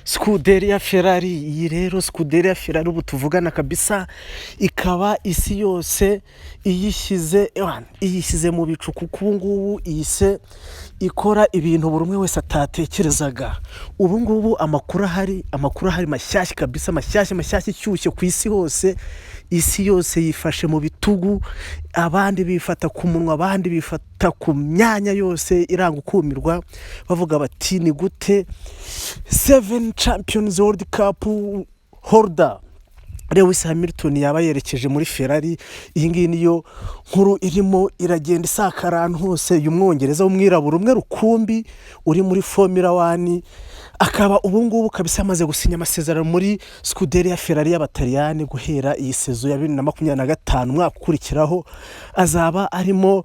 Scuderia Ferrari. Iyi rero Scuderia Ferrari ubu tuvugana kabisa ikaba isi yose iyishyize, ewana, iyishyize mu bicu, kuko ubu ngubu iyise ikora ibintu buri umwe wese atatekerezaga. Ubu ngubu amakuru ahari mashyashya kabisa, mashyashya mashyashya ishyushye ku isi hose. Isi yose yifashe mu bitugu, abandi bifata ku munwa, abandi bifata ku myanya yose iranga ukumirwa, bavuga bati: "Ni gute seven Champions World Cup holder Lewis Hamilton yaba yerekeje muri Ferrari?" Iyi ngiyi niyo nkuru irimo iragenda isakara ahantu hose. Uyu Mwongereza w'umwirabura umwe rukumbi uri muri Formula One akaba ubu ngubu kabisa yamaze gusinya amasezerano muri Scuderia Ferrari y'Abataliyani. Guhera iyi saison ya 2025, umwaka ukurikiraho, azaba arimo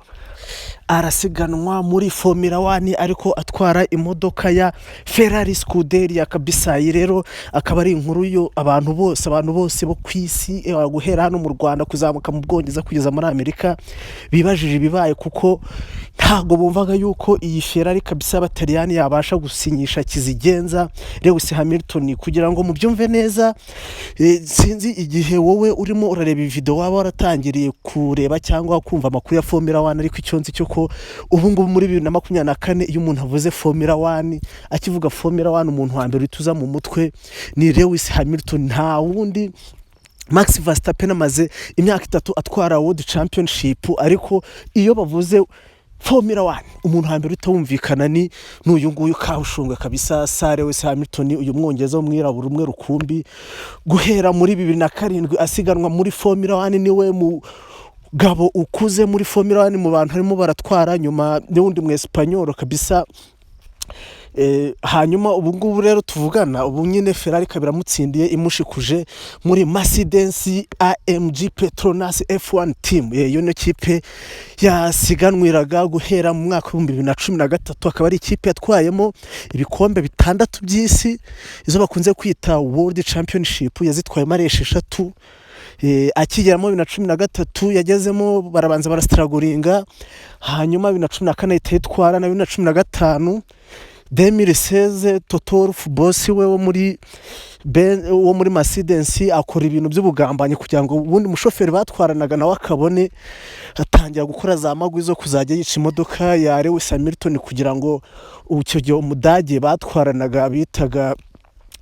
arasiganwa muri Formula One ariko atwara imodoka ya Ferrari Scuderia kabisa. Iyi rero akaba ari inkuru yo abantu bose bo ku isi, guhera hano mu Rwanda, kuzamuka mu Bwongereza, kugeza muri Amerika, bibajije ibibaye, kuko ntabwo bumvaga yuko iyi Ferrari kabisa y'Abataliyani yabasha gusinyisha kizigenza Lewis Hamilton. Kugira ngo mubyumve neza, sinzi igihe wowe urimo urareba iyi video waba waratangiriye kureba cyangwa kumva amakuru ya Formula One, ariko icyo nzi cyo ko ubu ngubu muri 2024, iyo umuntu avuze Formula One, akivuga Formula One, umuntu wa mbere uhita uza mu mutwe ni Lewis Hamilton, nta wundi. Max Verstappen amaze imyaka 3 atwara World Championship, ariko iyo bavuze Formula One, umuntu wa mbere uhita wumvikana ni n'uyu nguyu kawushunga kabisa, Sir Lewis Hamilton, uyu Mwongereza w'umwirabura umwe rukumbi. Guhera muri 2007 asiganwa muri Formula One, niwe mugabo ukuze muri Formula One mu bantu harimo baratwara, nyuma n'uwundi mu Esipanyoro kabisa. Hanyuma ubu ngubu rero tuvugana ubu nyine Ferrari ikaba iramutsindiye, imushikuje muri Mercedes AMG Petronas F1 Team. Iyo niyo kipe yasiganwiraga guhera mu mwaka w'2013, akaba ari ikipe yatwayemo ibikombe bitandatu by'isi, izo bakunze kwita World Championship, yazitwayemo ari esheshatu. Akigeramo 2013 yagezemo barabanza barastrugglinga, hanyuma 2014 ahita ayitwara na 2015. 2016 Toto Wolff, boss we wo muri Mercedes, akora ibintu by'ubugambanyi kugira ngo ubundi mushoferi batwaranaga nawe akabone, atangira gukora za magwi zo kuzajya yica imodoka ya Lewis Hamilton, kugira ngo icyo gihe Umudage batwaranaga bitaga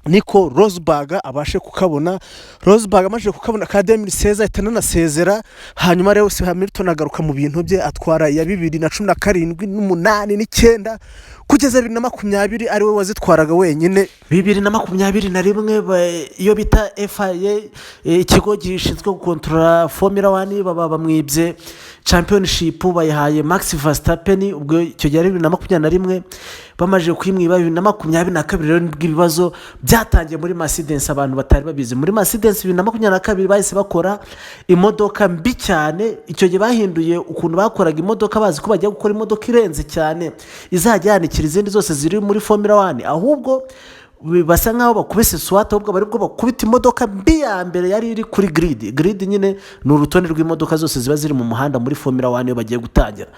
Nico Rosberg abashe kukabona. Rosberg amaze kukabona ka 2016 ahita ananasezera, hanyuma Lewis Hamilton agaruka mu bintu bye, atwara iya 2017 n'umunani n'icyenda, kugeza 2020 ariwe wazitwaraga wenyine. 2021 iyo bita FIA, ikigo gishinzwe gukontorora Formula One, baba bamwibye championship, bayihaye Max Verstappen. Ubwo icyo gihe ari 2021. Bamaze kuyimwiba 2022 rero nibwo ibibazo byatangiye muri Mercedes abantu batari babizi. Muri Mercedes 2022 bahise bakora imodoka mbi cyane. Icyo gihe bahinduye ukuntu bakoraga imodoka, bazi ko bagiye gukora imodoka irenze cyane izajya yanikira izindi zose ziri muri Formula One, ahubwo basa nkaho bakubise swat, ahubwo bari bwo bakubita imodoka mbi ya mbere yari iri kuri grid. Grid nyine ni urutonde rw'imodoka zose ziba ziri mu muhanda muri Formula One iyo bagiye gutangira.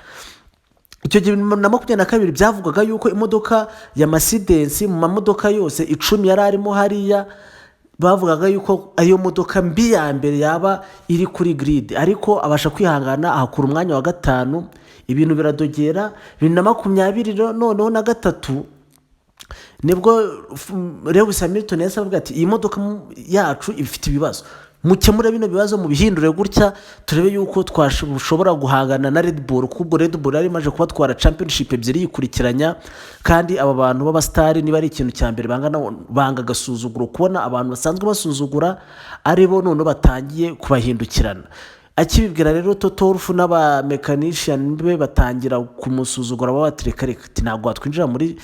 Icyo gihe 2022 byavugwaga yuko imodoka ya Mercedes, mu mamodoka yose 10 yari arimo hariya, bavugaga yuko ariyo modoka mbi ya mbere yaba iri kuri grid, ariko abasha kwihangana ahakura umwanya wa gatanu. Ibintu biradogera. 2023 noneho nibwo Lewis Hamilton yahise avuga ati: "Iyi modoka yacu ifite ibibazo, mukemure bino bibazo, mubihindure gutya, turebe yuko twashobora guhangana na Red Bull," kuko ubwo Red Bull yari imaze kubatwara championship ebyiri yikurikiranya. Kandi aba bantu b'abasitari, niba ari ikintu cya mbere banga agasuzuguro, kubona abantu basanzwe basuzugura ari bo noneho batangiye kubahindukirana. Akibibwira rero Toto Wolff n'abamekanisiyani be batangira kumusuzugura, baba bati: "Reka reka," ati: "Ntabwo watwinjira muri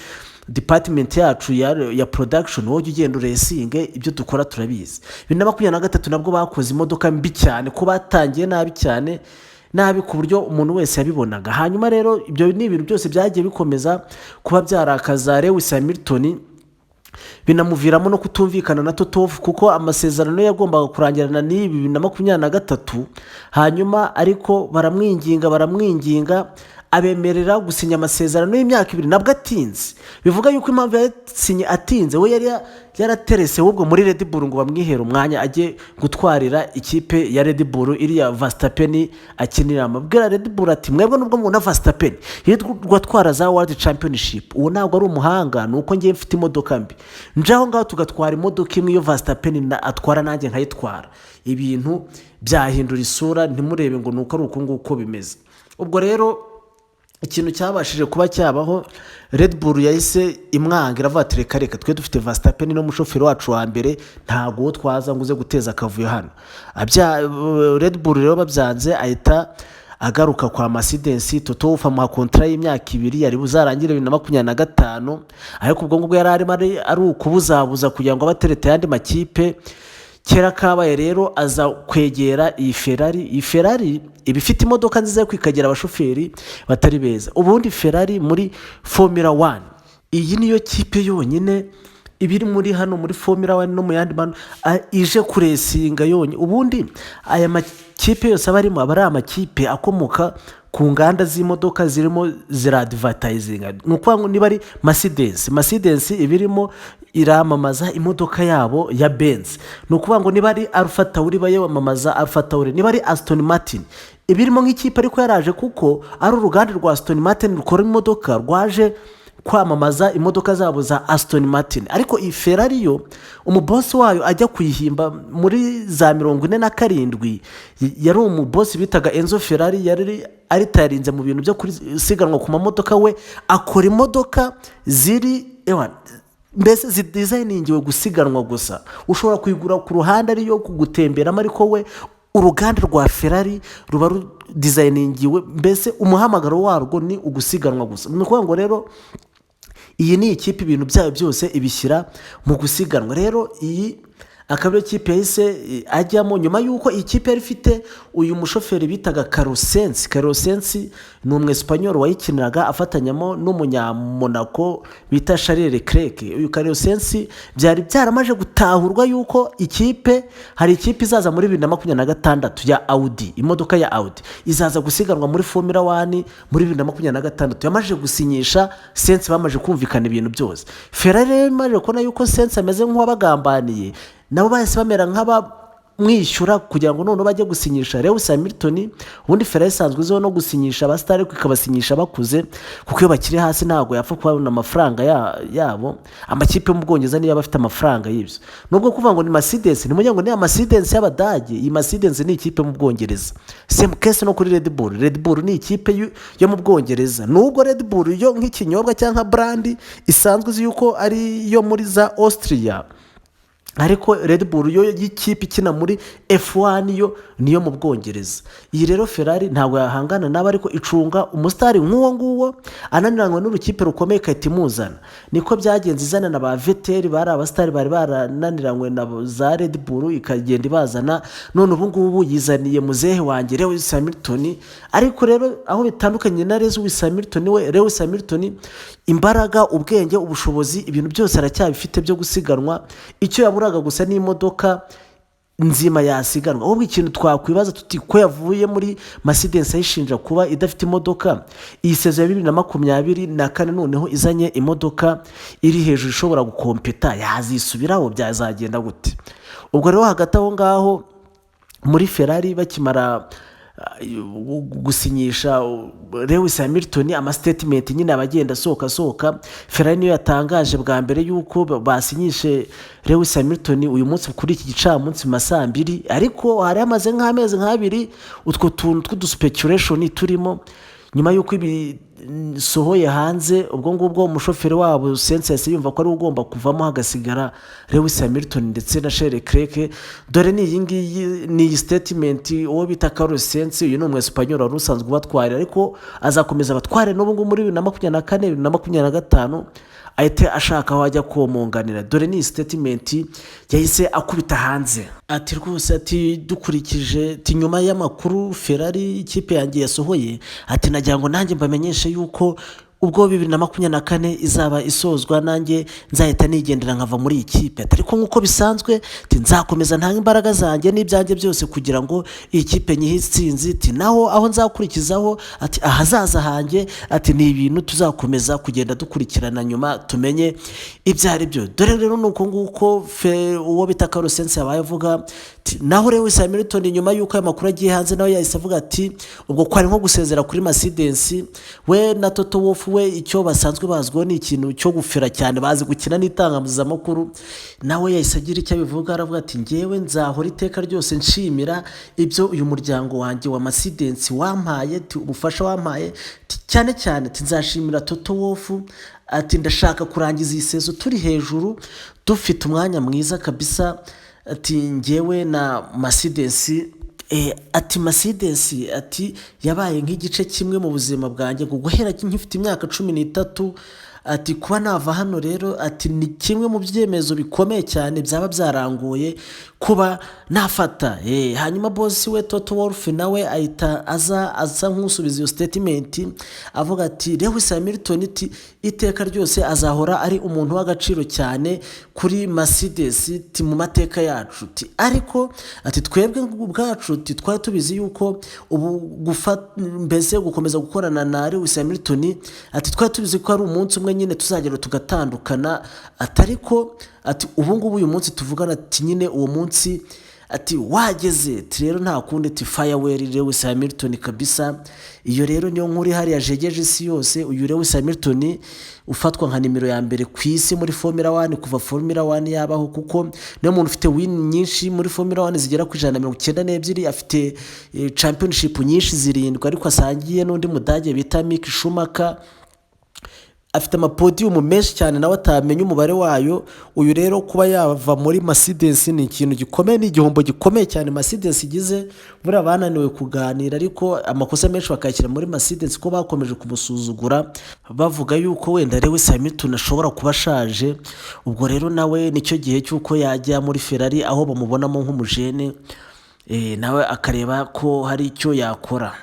department yacu ya production, wowe ujya ugenda uresinge, ibyo dukora turabizi." 2023 nabwo bakoze imodoka mbi cyane, ko batangiye nabi cyane, nabi ku buryo umuntu wese yabibonaga. Hanyuma rero ibyo ni ibintu byose byagiye bikomeza kuba byarakaza Lewis Hamilton. Binamuviramo no kutumvikana na Toto Wolff, kuko amasezerano ye yagombaga kurangirana n'ibi 2023. Hanyuma ariko baramwinginga, baramwinginga, abemerera gusinya amasezerano y'imyaka 2, nabwo atinze. Bivuga yuko impamvu yasinye atinze, we yari yaraterese ahubwo muri Red Bull ngo bamwihere umwanya ajye gutwarira ikipe ya Red Bull iriya Verstappen akinira. Amabwira Red Bull ati: "Mwebwe nubwo mubona Verstappen yirirwa atwara za World Championship, uwo ntabwo ari umuhanga, ni uko ngiye mfite imodoka mbi. Nje aho ngaho tugatwara imodoka imwe, iyo Verstappen atwara nanjye nkayitwara, ibintu byahindura isura. Ntimurebe ngo ni uko ari uku nguko bimeze." Ubwo rero ikintu cyabashije kuba cyabaho, Red Bull yahise imwanga, iravuga ati: "Reka reka, twe dufite Verstappen n'umushoferi wacu wa mbere, ntabwo uwo twaza ngo uze guteza akavuyo hano." Red Bull rero babyanze, ahita agaruka kwa Mercedes. Toto Wolff amuha contrat y'imyaka 2 yari buzarangire 2025, ariko ubwo ngubwo yari arimo ari ukubuzabuza kugira ngo abe atereta ayandi makipe. Kera kabaye rero aza kwegera iyi Ferrari. Iyi Ferrari iba ifite imodoka nziza ariko ikagira abashoferi batari beza. Ubundi Ferrari muri Formula One, iyi niyo kipe yonyine iba iri muri hano muri Formula One no mu yandi manu ije kuresinga yonyine. Ubundi aya makipe yose aba arimo aba ari amakipe akomoka ku nganda z'imodoka zirimo ziradivatayizinga. Ni ukuvuga ngo niba ari Mercedes, Mercedes iba irimo iramamaza imodoka yabo ya Benz. Ni ukuvuga ngo niba ari AlphaTauri, iba yamamaza AlphaTauri. Niba ari Aston Martin, iba irimo nk'ikipe ariko yaraje kuko ari uruganda rwa Aston Martin rukora imodoka rwaje kwamamaza imodoka zabo za Aston Martin. Ariko iyi Ferrari yo, umubosi wayo ajya kuyihimba muri za 47 yari umubosi bitaga Enzo Ferrari, yari aritarinze mu bintu byo gusiganwa ku mamodoka. We akora imodoka ziri ewa, mbese zidizayiningiwe gusiganwa gusa. Ushobora kuyigura ku ruhande ariyo kugutemberamo, ariko we uruganda rwa Ferrari ruba rudizayiningiwe, mbese umuhamagaro warwo ni ugusiganwa gusa. Ni ukuvuga ngo rero iyi ni ikipe ibintu byayo byose ibishyira mu gusiganwa. Rero iyi akaba ariyo kipe yahise ajyamo nyuma y'uko iyi kipe yari ifite uyu mushoferi bitaga Carlos Sainz. Carlos Sainz ni umwesipanyoro wayikiniraga afatanyamo n'umunyamonako bita Charles Leclerc. Uyu Carlos Sainz byari byaramaze gutahurwa yuko ikipe, hari ikipe izaza muri 2026 ya Audi, imodoka ya Audi izaza gusiganwa muri Formula One muri 2026. Yamaze gusinyisha Sainz, bamaze kumvikana ibintu byose. Ferrari rero imaze kubona yuko Sainz ameze nk'uwabagambaniye, nabo bahise bamera nk'abamwishyura kugira ngo noneho bajye gusinyisha Lewis Hamilton. Ubundi Ferrari isanzwe izwiho no gusinyisha abasitari, ariko ikabasinyisha bakuze, kuko iyo bakiri hasi ntabwo yapfa kubabona amafaranga yabo. Amakipe yo mu Bwongereza niyo aba afite amafaranga y'ibyo. Nubwo kuvuga ngo ni Mercedes, ntimujye ngo ni Mercedes y'Abadage, iyi Mercedes ni ikipe mu Bwongereza. Same case no kuri Red Bull. Red Bull ni ikipe yo mu Bwongereza, nubwo Red Bull yo nk'ikinyobwa cyangwa nka brand isanzwe uzi yuko ari iyo muri za Austria, ariko Red Bull yo y'ikipe ikina muri F1 yo niyo mu Bwongereza. Iyi rero Ferrari ntabwo yahangana nabo, ariko icunga umusitari nk'uwo nguwo ananiranywe n'urukipe rukomeye igahita imuzana. Niko byagenze, izana na ba Vettel bari abasitari bari barananiranywe na za Red Bull, ikagenda ibazana. None ubu ngubu yizaniye muzehe wanjye Lewis Hamilton. Ariko rero aho bitandukanye na Lewis Hamilton, we Lewis Hamilton imbaraga, ubwenge, ubushobozi, ibintu byose aracyabifite byo gusiganwa. Icyo yaburaga gusa ni imodoka nzima yasiganwa. Ahubwo ikintu twakwibaza tuti: ko yavuye muri Mercedes ayishinja kuba idafite imodoka, iyi saison ya 2024 noneho izanye imodoka iri hejuru ishobora gukompeta, yazisubiraho? Byazagenda gute? Ubwo rero hagati aho ngaho muri Ferrari bakimara gusinyisha Lewis Hamilton, amasitatimenti nyine aba agenda asohoka asohoka. Ferrari niyo yatangaje bwa mbere yuko basinyishe Lewis Hamilton uyu munsi kuri iki gicamunsi mu ma saa 2, ariko hari hamaze nk'amezi nk'abiri utwo tuntu tw'uduspeculation turimo. Nyuma y'uko ibisohoye hanze, ubwo ngubwo umushoferi wabo Sainz yahise yumva ko ari we ugomba kuvamo, hagasigara Lewis Hamilton ndetse na Charles Leclerc. Dore ni iyi ngiyi, ni iyi statement. Uwo bita Carlos Sainz, uyu ni umwesipanyoli wari usanzwe ubatwarira, ariko azakomeza abatware n'ubu ngubu muri 2024, 2025, ahite ashaka aho ajya komunganira. Dore ni iyi statement yahise akubita hanze, ati: "Rwose," ati, "dukurikije," ati, "nyuma y'amakuru Ferrari ikipe yanjye yasohoye," ati, "nagira ngo nanjye mbamenyeshe yuko Ubwo 2024 izaba isozwa, nanjye nzahita nigendera nkava muri iyi kipe. Ariko nk'uko bisanzwe, ati nzakomeza ntange imbaraga zanjye n'ibyanjye byose kugira ngo iyi kipe nyihe itsinzi. Ati naho aho nzakurikizaho, ati ahazaza hanjye, ati ni ibintu tuzakomeza kugenda dukurikirana nyuma tumenye ibyo ari byo. Dore rero ni uko nguko uwo bita Carlos Sainz yabaye avuga. Naho Lewis Hamilton, nyuma y'uko aya makuru agiye hanze, nawe yahise avuga ati ubwo kwari nko gusezera kuri Mercedes. We na Toto Wolff we, icyo basanzwe bazwiho ni ikintu cyo gufera cyane, bazi gukina n'itangazamakuru. Nawe yahise agira icyo abivuga, aravuga ati ngewe nzahora iteka ryose nshimira ibyo uyu muryango wanjye wa Mercedes wampaye, ubufasha wampaye, cyane cyane nzashimira Toto Wolff. Ati ndashaka kurangiza iyi saison turi hejuru, dufite umwanya mwiza kabisa. Ati ngewe na Mercedes, ati Mercedes, ati yabaye nk'igice kimwe mu buzima bwanjye ngo guhera nkifite imyaka 13. Ati kuba nava hano rero, ati ni kimwe mu byemezo bikomeye cyane byaba byarangoye kuba nafata. Hanyuma boss we Toto Wolff nawe ahita aza asa nk'usubiza iyo statement, avuga ati Lewis Hamilton, ati iteka ryose azahora ari umuntu w'agaciro cyane kuri Mercedes, ati mu mateka yacu. Ati ariko, ati twebwe ubwacu, ati twari tubizi yuko ubu mbese gukomeza gukorana na Lewis Hamilton, ati twari tubizi ko ari umunsi umwe nyine tuzagera tugatandukana. Ati ariko, ati ubu ngubu uyu munsi tuvugana, ati nyine uwo munsi, ati wageze. Ati rero nta kundi, ati farewell Lewis Hamilton kabisa. Iyo rero niyo nkuru ihari yajegeje isi yose. Uyu Lewis Hamilton ufatwa nka nimero ya mbere ku isi muri Formula 1 kuva Formula 1 yabaho, kuko niyo muntu ufite win nyinshi muri Formula 1 zigera ku 192. Afite championship nyinshi zirindwi, ariko asangiye n'undi mudage bita Mick Schumacher. Afite amapodium menshi cyane nawe atamenya umubare wayo. Uyu rero kuba yava muri Mercedes ni ikintu gikomeye, ni igihombo gikomeye cyane Mercedes igize. Buriya bananiwe kuganira, ariko amakosa menshi bakayashyira muri Mercedes ko bakomeje kumusuzugura, bavuga yuko wenda Lewis Hamilton ashobora kuba ashaje. Ubwo rero nawe nicyo gihe cy'uko yajya muri Ferrari, aho bamubonamo nk'umujene, nawe akareba ko hari icyo yakora.